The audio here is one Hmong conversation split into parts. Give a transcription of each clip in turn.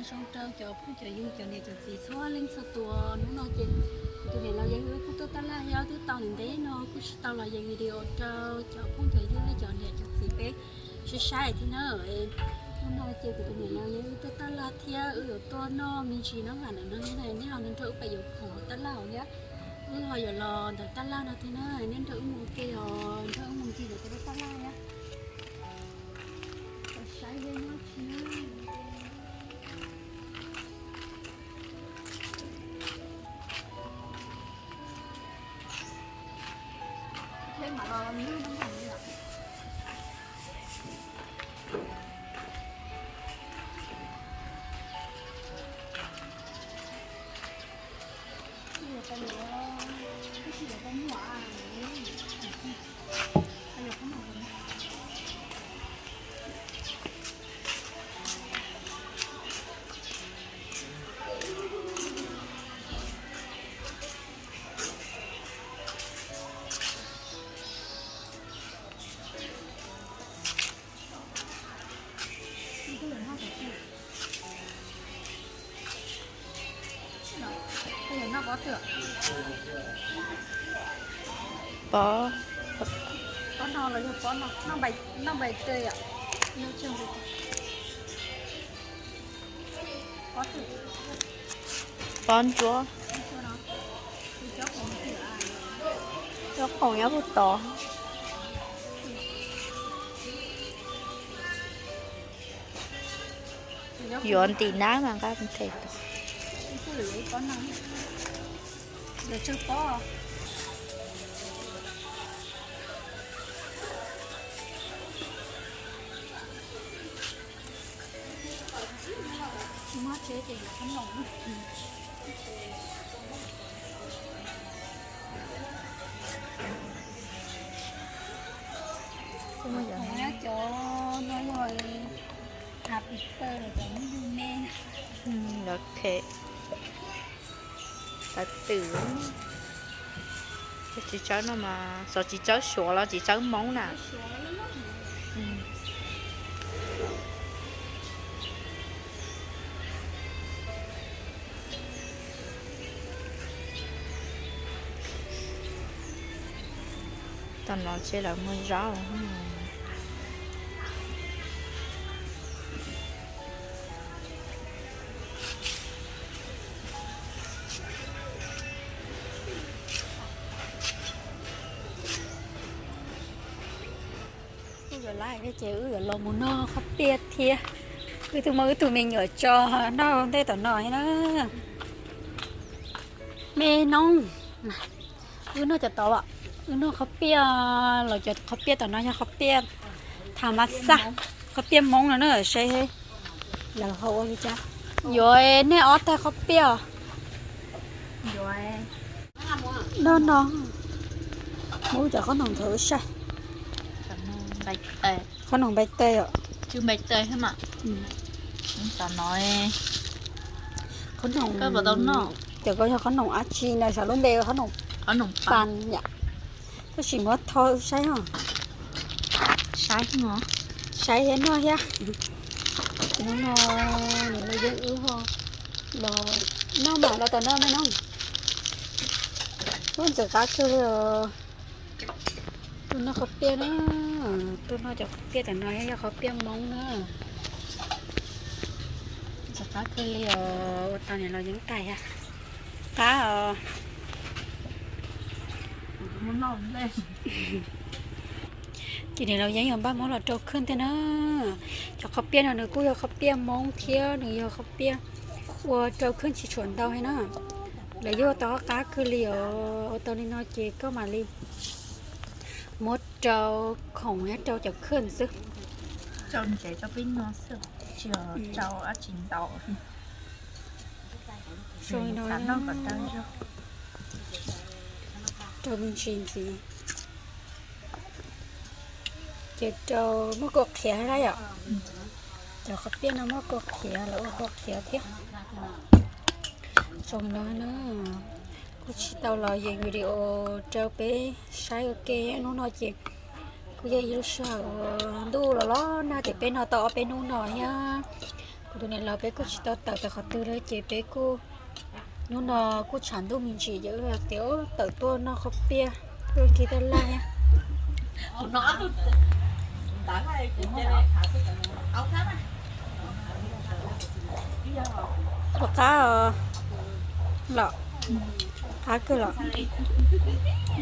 Zoo rau cov phooj cov ywg, cov niam cov txiv txhua leej txhua tus. Hnub no ces kuv tus niam laus Yeeb wb kuj tuaj taj laj thiab, twb tau ntev ntev no kuj tsis tau los yees video rau cov phooj cov ywg thiab cov niam cov txiv peb saib saib thiab na. Hnub no ces kuv tus niam laus Yeeb wb tuaj taj laj thiab wb yuav tuaj noj me ntsis noj vam ntawm no, nej ho nrog wb pais yuav khoom hauv taj laj hauv thiab. Wb ho yuav los ntawm taj laj no thiab na, nej nrog wb mus ua ke os, nrog wb mus ncig ntawm tej lub taj laj thiab. Saib deb nyob tsis na. Pob, pob no los yog pob no, noj npais tawg yom. Pob ntsuab, ntsuab qoom nyob puag tod. Yuav ntim nab mas nqa them tod. Cov no yog happy birthday los cov muaj yug me. Ok. Tawv twm. Txiv tsawb no mas xyov txiv tsawb Suav los txiv tsawb Hmoob na. Tam no ces lawv muag zaub. Wb yuav lab ces wb yuav los mus noj qhob piaj thiab. Wb twb muab wb tus me nyuam tso noj ntej tom no thiab na. Me noob, wb noj cov tod, wb noj qhob piaj los cov qhob piaj tom no yog qhob piaj thav mas xaj, qhob piaj Hmoob no na, seb lawv ho ua li cas. Yuav nej ob tais qhob piaj. No no, muab cov qhob noom ntawd saib. Qhob noom npai tes os. Qhob noom, cov ko yog qhob noom dab tsi na, xyov lub npe qhob noom pas yom. Tab sis muab tho saib os. Saib thiab noj thiab. Hnub no niam laus Yeeb wb ho los noj mam los tom no me noob. Ub, ntxim qab kawg li os. Tuaj noj qhob piaj na, tuaj noj cov qhob piaj tom no yog qhob piaj Hmoob na. Ntxim qab kawg li os, ua tau niam laus Yeeb tais thiab. Qab os. Ces niam laus Yeeb yuav npaj muab los rau khwj thiab na. Cov qhob piaj no nws kuj yog qhob piaj Hmoob thiab nws yog qhob piaj ua rau khwj tsis tshua ntau thiab na. Lawv yuav tau qab kawg li os, ua tau li no ces koj mam li muab rau khoom thiab rau cov khwj xwb. Rau ntsev rau peb noj xwb, tsis rau dab tsi ntau. Zoo li no, rau me ntsis ntxiv. Ces rau muab kua qhiav thiab yom. Cov qhob piaj no muab kua qhiav, lawv ua kua qhiav thiab. Zoo no na, kuj tsis tau los yees video rau peb saib ua ke. Hnub no ces kuj yog ib lub sij hawm uas ntuj los los nag, ces peb noj tau ob peb hnub no thiab. Kuv tus niam laus peb kuj tsis tau tawm pem qhov twg li ces peb kuj, hnub no kuj tshav ntuj me ntsis ces wb tias tawm tuaj noj qhob piaj, tuaj khi taj laj thiab. Ua qab los, qab kawg los.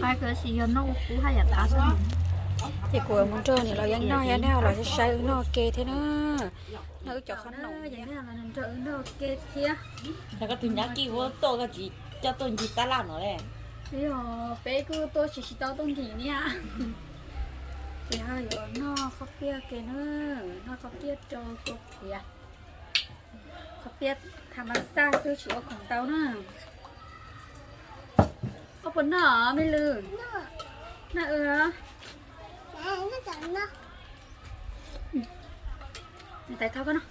Qab kawg, tab sis yog noj ua kub haj yam qab xwb. Ces kuv mus nrog niam laus Yeeb noj thiab, nej los saib wb noj ua ke thiab na. Noj wb cov qhob noom, nrog wb noj ua ke thiab. Koj tus nyab Kij ua tuaj koj tsis coj tuaj ncig tab laj no li. Yog peb kuj tuaj tsis tsis tau tuaj ncig niaj. Ces ho yuav noj qhob piaj ke na, noj qhob piaj rau kua qhiav. Qhob piaj tham mas xaj xwb tsis ua khoom ntau na. Koj puas noj me lwm? Noj. Tais thauj koj noj.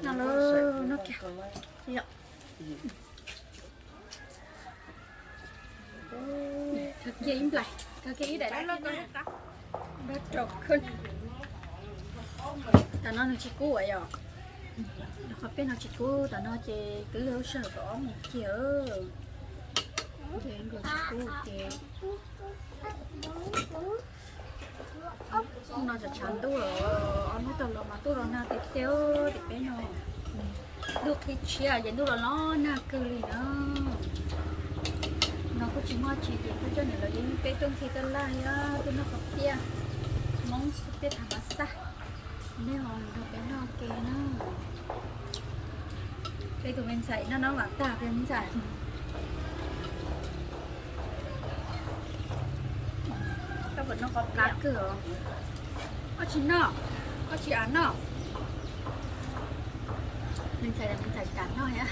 Noj lawm, noj kiag. Khaws kiag ib nplais, khaws kiag ib daim loj loj rau neb qab. Npaj rau khwb. Tam no nws tsis kub yom. Qhov peb no tsis kub, tam no ces twb yog lub sij hawm kaum ob moos kiag. Ces nkawd tsis kub ces no tshav tshav ntuj los, ob hnub tag los mas tuaj los nag tiag tiag tim peb no. Ntuj qhib tshiab ces ntuj los los nag kawg li na. No kuj tsis muaj tsi ces kuj coj niam laus Yeeb peb tuaj khi taj laj thiab tuaj noj qhob piaj, Hmoob qhob piaj tham mas xaj. Nej ho nrog peb noj ke na. Peb tus me ntxhais noj noj vam tag peb me ntxhais. Koj puas noj qhob piaj kawg os? Koj tsis noj, koj tsis av noj. Me ntxhais, me ntxhais kam noj thiab.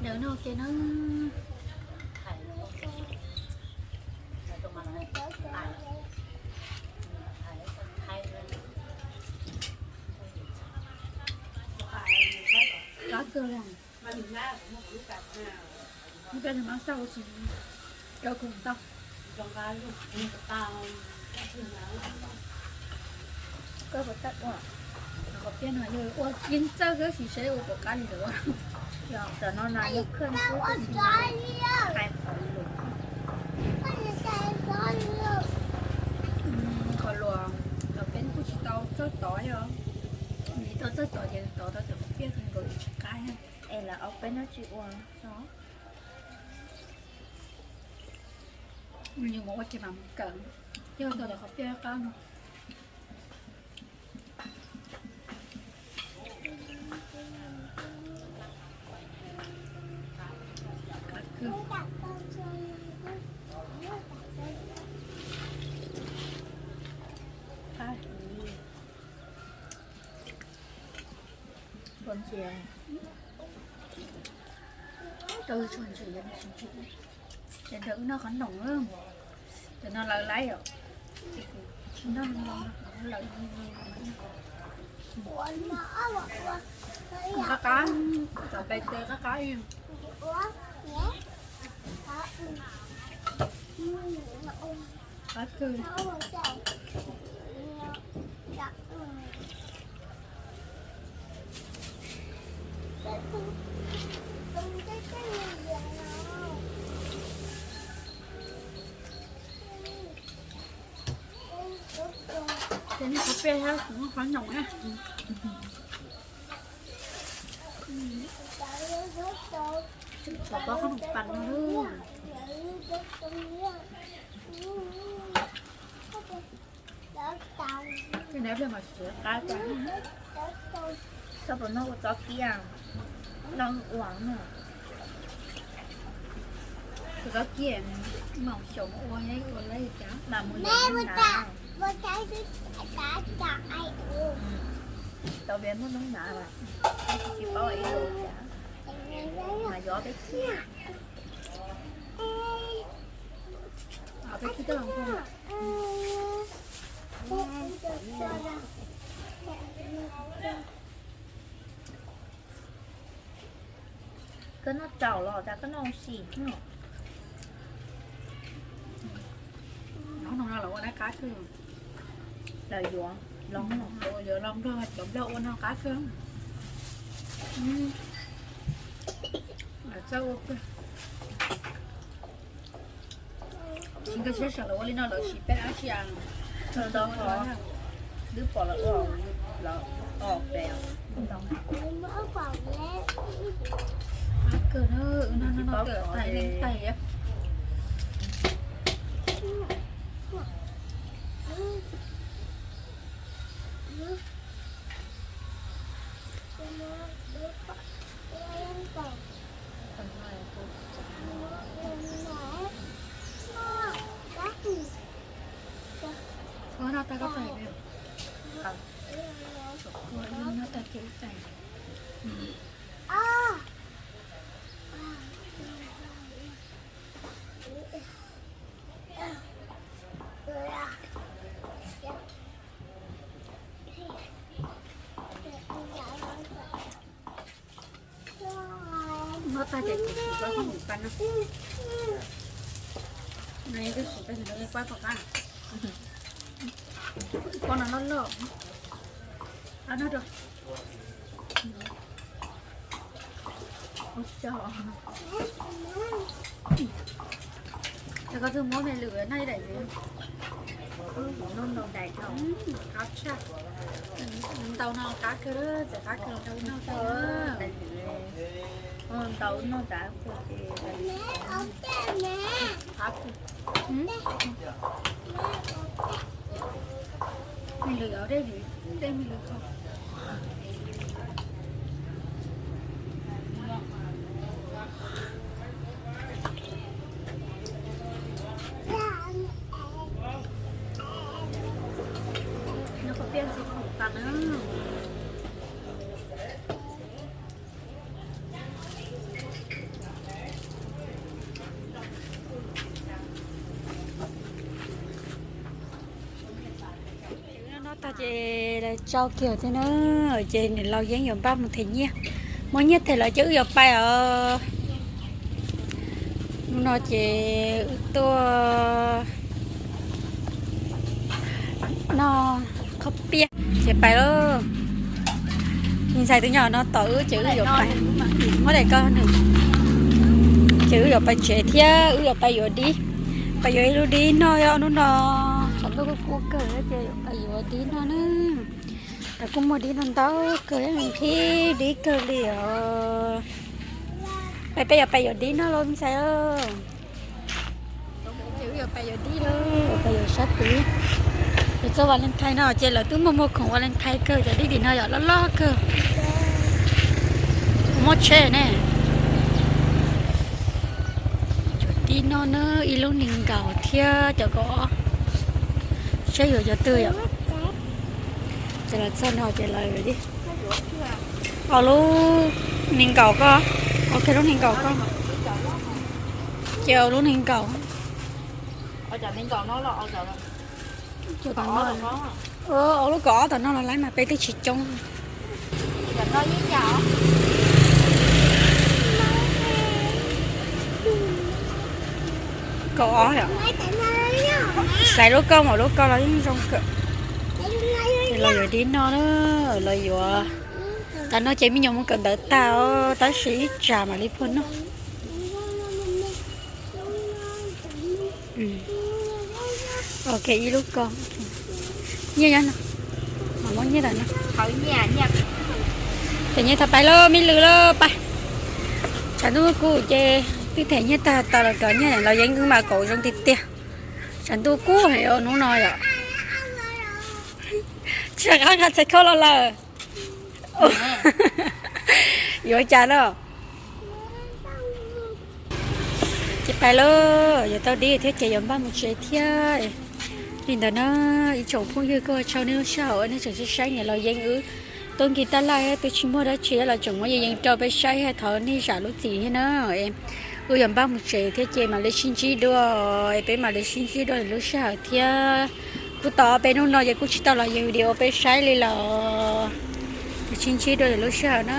Nws noj ke na. Qab kawg li. Ib pliag nws mam xaj ua si rau kuv tau. Koj puas tau ua? Qhov piaj no yog ua yeeb txawj xwb, tsis seb ua puas qab li lawm. Cov no na yog khawj xwb, tab sis qhov luas, cov peb kuj tsis tau txawj tov os. Nws tau txawj tov ces tov tau cov qhov piaj nkaus tsis qab. Es lawv ob peb no tsis ua. Nws mus ua ces mam mus kawm, coj tau cov qhov piaj qab no. Rau tsuag ntsis, ces ntawm wb noj qhob noom, ces no lawv laib os. Tsis noj no, lawv qab qab, cov pes tes qab qab. Qab kawg. Ces nej qhov piaj thiab kuv qhov noom na. Tsum txog pob qhov noom pas no lawm. Tej no pliag mas tsis qab cas. Koj puas noj ua txob kiab? Noj ua na. Tus txob kiab mas xyaum ua, ua li cas mas mus yos noob hnav. Tau peb muaj noob hnav mas tsis paub ib los cas mas yos peb kiag. Peb kiag tau los. Noj tsaus los tas koj noj ua si. Noj no los ua nab qab kawg. Lawv yuav los, yuav los nplog cov nplog ua noj qab kawg. Lawv txawj ua kawg. Tsis nkag siab saum lawv ua li no lawv siv peb dab tsi a. Ntau, twb pom lawv ua, lawv ua pem. Qab kawg na, wb noj noj kawg tais leej tais. Noj tag koj tais, noj tag ces tais. Noj tag ces kuv sim pab koj mus tag no. No yog koj sim tag no pab koj qab. Pob no loj loj. Ab, noj rau. Ces koj twb muab me lwm noj ib daim. Noj ntau dais rau, qab tshaj. Ntau no qab kawg, txawm qab kawg ntau noj tau. Ntau noj tas. Me lwm, dej me lwm. Noj koj piaj ntxim khoom tas na. Noj tag ces lawv tso kiag thiab na, ces niam laus yeeb yuav npaj mus them nyiaj, muaj nyiaj them lawm ces wb yuav pais os. Hnub no ces wb tuaj noj koj piaj ces pais lauj. Me ntxhais twb nyob no tos wb ces wb yuav pais. Muab daim ko nws. Ces wb yuav pais tsev thiab wb yuav pais yuav dib, pais yuav ib lub dib noj hnub no. Tshav ntuj kuj kub kawg ces yuav pais yuav dib noj na. Lawv kuj muag dib no ntau kawg, nqhis dib kawg li os. Pais, peb yuav pais yuav dib noj lauj me ntxhais. Ces wb yuav pais yuav dib lauj, pais yuav sab tid. Yuav txog Valentine no ces lawv twb muag muag khoom Valentine kawg, cov dib tim no yom, loj loj kawg. Muaj tsheb ne. Cov dib no na, ib lub nees nkaum thiab cov kaum ob. Saib yuav cov twg yom. Ces lawv txog no ces lawv, ob lub nees nkaum ko, ob lub nees nkaum ko. Ces ob lub nees nkaum. Ob lub kaum ob tom no los lawm mas peb twb tsis coob. Kaum ob yom. Xaiv lub koj mas lub koj los yeej zoo kawg. Ces los yuav dib noj na, los yuav. Tav no ces me nyuam mus kawm ntawv tag os, tab sis ib tsam mam li phua noj. Ok, ib lub ko. Nyiaj nyob no. Mam muab nyiaj ntawm no. Them nyiaj tag pais lauj, me lwm lauj, pais. Tshav ntuj kuj ces twb them nyiaj tag tau los cov nyiaj los yeeb wb mas kaum zoo tiag tiag. Tshav ntuj kuj heev hnub no yom. Tsam qab nqa txhais khau los lawm. Yuav cas na. Ces pais lauj, yuav tau dib thiab ces yuav npaj mus tsev thiab. Li ntawd na, ib tsoom phooj ywg, kuj ua tsaug nej lub sij hawm uas nej tseem saib saib niam laus yeeb wb tuaj nkim taj laj, twb tsis muaj dab tsi los tseem muab yeeb yeeb rau peb saib, thov nej zam lub txim thiab na. Wb yuav npaj mus tsev thiab ces mam li sib ntsib dua, peb mam li sib ntsib dua lwm lub sij hawm thiab. Kuj tau ob peb hnub no ces kuj tsis tau los yeeb video peb saib li los, sib ntsib dua lwm lub sij hawm na.